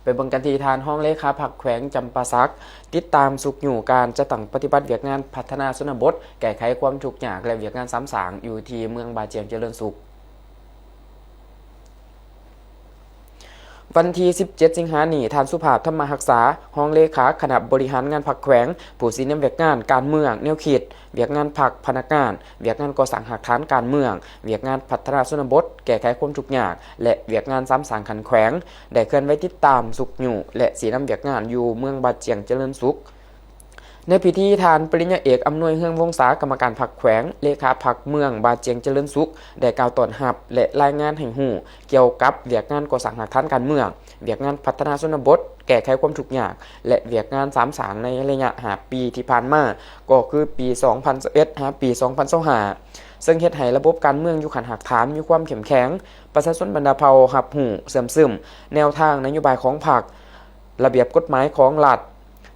ໄປເບິ່ງກັນທີ່ທ່ານຮອງເລຂາພັກແຂວງຈຳປາສັກ ຕິດຕາມຊຸກຍູ້ການຈັດຕັ້ງປະຕິບັດວຽກງານພັດທະນາຊົນນະບົດ, ແກ້ໄຂຄວາມທຸກຍາກ ແລະ ວຽກງານສາມສ້າງຢູ່ທີ່ເມືອງບາຈຽງຈະເລີນສຸກ. ວັນທີສິບເຈັດ ສິງຫານີ້, ທ່ານ ສຸພາບ ທຳມະຮັກສາ ຮອງເລຂາຄະນະບໍລິຫານງານພັກແຂວງ ຜູ້ຊີ້ນຳວຽກງານການເມືອງ, ແນວຄິດ, ວຽກງານພັກ, ພະນັກງານ, ວຽກງານກໍ່ສ້າງຮາກຖານການເມືອງ, ວຽກງານພັດທະນາຊົນນະບົດ, ແກ້ໄຂຄວາມທຸກຍາກ ແລະ ວຽກງານສາມສ້າງຂັ້ນແຂວງ ໄດ້ເຄື່ອນໄຫວຕິດຕາມ, ຊຸກຍູ້ ແລະ ຊີ້ນຳວຽກງານຢູ່ເມືອງບາຈຽງຈະເລີນສຸກ. ໃນພິທີ, ທ່ານປະລິນຍາເອກ ອຳນວຍ ເຮືອງວົງສາ ກຳມະການພັກແຂວງ, ເລຂາພັກເມືອງບາຈຽງຈະເລີນສຸກ ໄດ້ກ່າວຕ້ອນຮັບ ແລະ ລາຍງານໃຫ້ຮູ້ກ່ຽວກັບວຽກງານກໍ່ສ້າງຮາກຖານການເມືອງ, ວຽກງານພັດທະນາຊົນນະບົດ, ແກ້ໄຂຄວາມທຸກຍາກ ແລະ ວຽກງານສາມສ້າງໃນໄລຍະຫ້າປີທີ່ຜ່ານມາ, ກໍຄືປີສອງພັນຊາວເອັດ ຫາປີສອງພັນຊາວຫ້າ ເຊິ່ງເຮັດໃຫ້ລະບົບການເມືອງຢູ່ຂັ້ນຮາກຖານມີຄວາມເຂັ້ມແຂງ, ປະຊາຊົນບັນດາເຜົ່າຮັບຮູ້ເຊື່ອມຊຶມແນວທາງນະໂຍບາຍຂອງພັກ, ລະບຽບກົດໝາຍຂອງລັດ,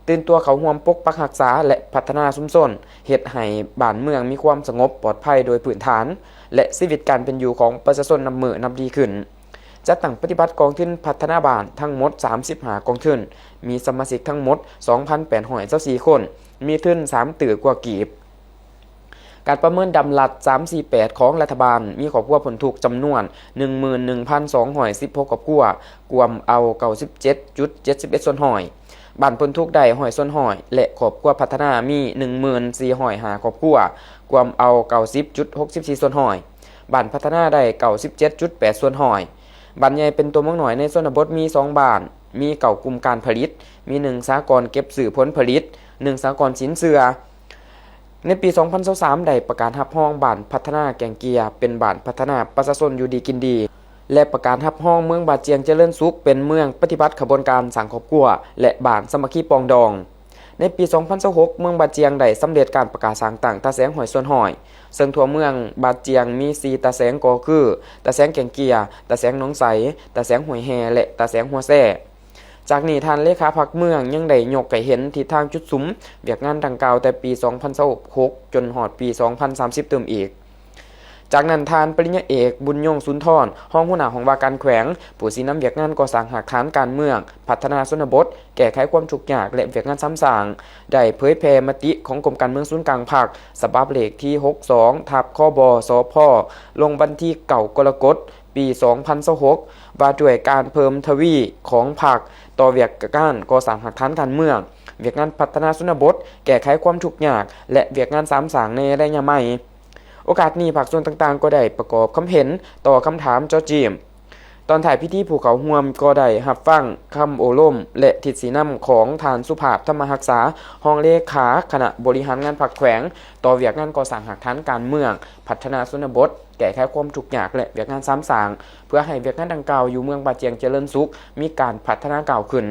ຕື່ນຕົວເຂົ້າຮ່ວມປົກປັກຮັກສາ ແລະ ພັດທະນາຊຸມຊົນ, ເຮັດໃຫ້ບ້ານເມືອງມີຄວາມສະຫງົບປອດໄພໂດຍພື້ນຖານ ແລະ ຊີວິດການເປັນຢູ່ຂອງປະຊາຊົນນັບມື້ນັບດີຂຶ້ນ. ຈັດຕັ້ງປະຕິບັດກອງທຶນພັດທະນາບ້ານທັງໝົດສາມສິບຫ້າກອງທຶນ, ມີສະມາຊິກທັງໝົດສອງພັນແປດຮ້ອຍຊາວສີ່ຄົນ, ມີທຶນສາມຕື້ກວ່າກີບ. ການປະເມີນດຳລັດສາມສີ່ແປດຂອງລັດຖະບານ ມີຄອບຄົວພົ້ນທຸກຈຳນວນໜຶ່ງໝື່ນໜຶ່ງພັນສອງຮ້ອຍສິບຫົກຄອບຄົວ, ກວມເອົາເກົ້າສິບເຈັດຈຸດເຈັດສິບເອັດສ່ວນຮ້ອຍ, ບ້ານພົ້ນທຸກໄດ້ຮ້ອຍສ່ວນຮ້ອຍ ແລະ ຄອບຄົວພັດທະນາມີໜຶ່ງໝື່ນສີ່ຮ້ອຍຫ້າຄອບຄົວ, ກວມເອົາເກົ້າສິບຈຸດຫົກສິບສີ່ສ່ວນຮ້ອຍ, ບ້ານພັດທະນາໄດ້ເກົ້າສິບເຈັດຈຸດແປດສ່ວນຮ້ອຍ. ບ້ານໃຫຍ່ເປັນຕົວເມືອງນ້ອຍໃນຊົນນະບົດມີສອງບ້ານ, ມີເກົ້າກຸ່ມການຜະລິດ, ມີໜຶ່ງສາກອນເກັບຊື້ຜົນຜະລິດ, ໜຶ່ງສາກອນສິນເຊື່ອ. ໃນປີສອງພັນຊາວສາມ ໄດ້ປະກາດຮັບຮອງບ້ານພັດທະນາແກ່ງເກຍເປັນບ້ານພັດທະນາປະຊາຊົນຢູ່ດີກິນດີ ແລະ ປະກາດຮັບຮອງເມືອງບາຈຽງຈະເລີນສຸກເປັນເມືອງປະຕິບັດຂະບວນການສ້າງຄອບຄົວ ແລະ ບ້ານສາມັກຄີປອງດອງ. ໃນປີສອງພັນຊາວຫົກ ເມືອງບາຈຽງໄດ້ສຳເລັດການປະກາດສ້າງຕັ້ງຕາແສງຮ້ອຍສ່ວນຮ້ອຍ, ເຊິ່ງທົ່ວເມືອງບາຈຽງມີສີ່ຕາແສງ ກໍຄື ຕາແສງແກ່ງເກຍ, ຕາແສງໜອງໃສ, ຕາແສງຫ້ວຍແຮ່ ແລະ ຕາແສງຫົວແຊ. ຈາກນີ້, ທ່ານເລຂາພັກເມືອງຍັງໄດ້ຍົກໃຫ້ເຫັນທິດທາງຈຸດສຸມວຽກງານດັ່ງກ່າວແຕ່ປີສອງພັນຊາວຫົກຈົນຮອດປີສອງພັນສາມສິບຕື່ມອີກ. ຈາກນັ້ນ, ທ່ານປະລິນຍາເອກ ບຸນຍົງ ສຸນທອນ ຮອງຫົວໜ້າຫ້ອງວ່າການແຂວງ, ຜູ້ຊີ້ນຳວຽກງານກໍ່ສ້າງຮາກຖານການເມືອງ, ພັດທະນາຊົນນະບົດ, ແກ້ໄຂຄວາມທຸກຍາກ ແລະ ວຽກງານສາມສ້າງ ໄດ້ເຜີຍແຜ່ມະຕິຂອງກົມການເມືອງສູນກາງພັກ ສະບັບເລກທີຫົກສອງ ທັບ ຄບ ສພ ລົງວັນທີເກົ້າ ກໍລະກົດ ປີສອງພັນຊາວຫົກ ວ່າດ້ວຍການເພີ່ມທະວີຂອງພັກຕໍ່ວຽກງານກໍ່ສ້າງຮາກຖານການເມືອງ, ວຽກງານພັດທະນາຊົນນະບົດ, ແກ້ໄຂຄວາມທຸກຍາກ ແລະ ວຽກງານສາມສ້າງໃນໄລຍະໃໝ່. ໂອກາດນີ້, ພາກສ່ວນຕ່າງໆກໍໄດ້ປະກອບຄຳເຫັນຕໍ່ຄຳຖາມເຈາະຈີ້ມ. ຕອນທ້າຍພິທີ, ຜູ້ເຂົ້າຮ່ວມກໍໄດ້ຮັບຟັງຄຳໂອ້ລົມ ແລະ ທິດຊີ້ນຳຂອງທ່ານ ສຸພາບ ທຳມະຮັກສາ ຮອງເລຂາຄະນະບໍລິຫານງານພັກແຂວງ ຕໍ່ວຽກງານກໍ່ສ້າງຮາກຖານການເມືອງ, ພັດທະນາຊົນນະບົດ, ແກ້ໄຂຄວາມທຸກຍາກ ແລະ ວຽກງານສາມສ້າງ ເພື່ອໃຫ້ວຽກງານດັ່ງກ່າວຢູ່ເມືອງບາຈຽງຈະເລີນສຸກມີການພັດທະນາກ້າວຂຶ້ນ,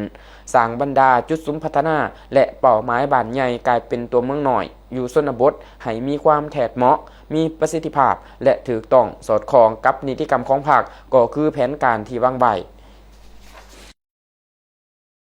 ສ້າງບັນດາຈຸດສຸມພັດທະນາ ແລະ ເປົ້າໝາຍບ້ານໃຫຍ່ກາຍເປັນຕົວເມືອງນ້ອຍຢູ່ຊົນນະບົດໃຫ້ມີຄວາມແທດເໝາະ, ມີປະສິດທິພາບ ແລະ ຖືກຕ້ອງສອດຄ່ອງກັບນິຕິກຳຂອງພັກ, ກໍຄືແຜນການທີ່ວາງໄວ້.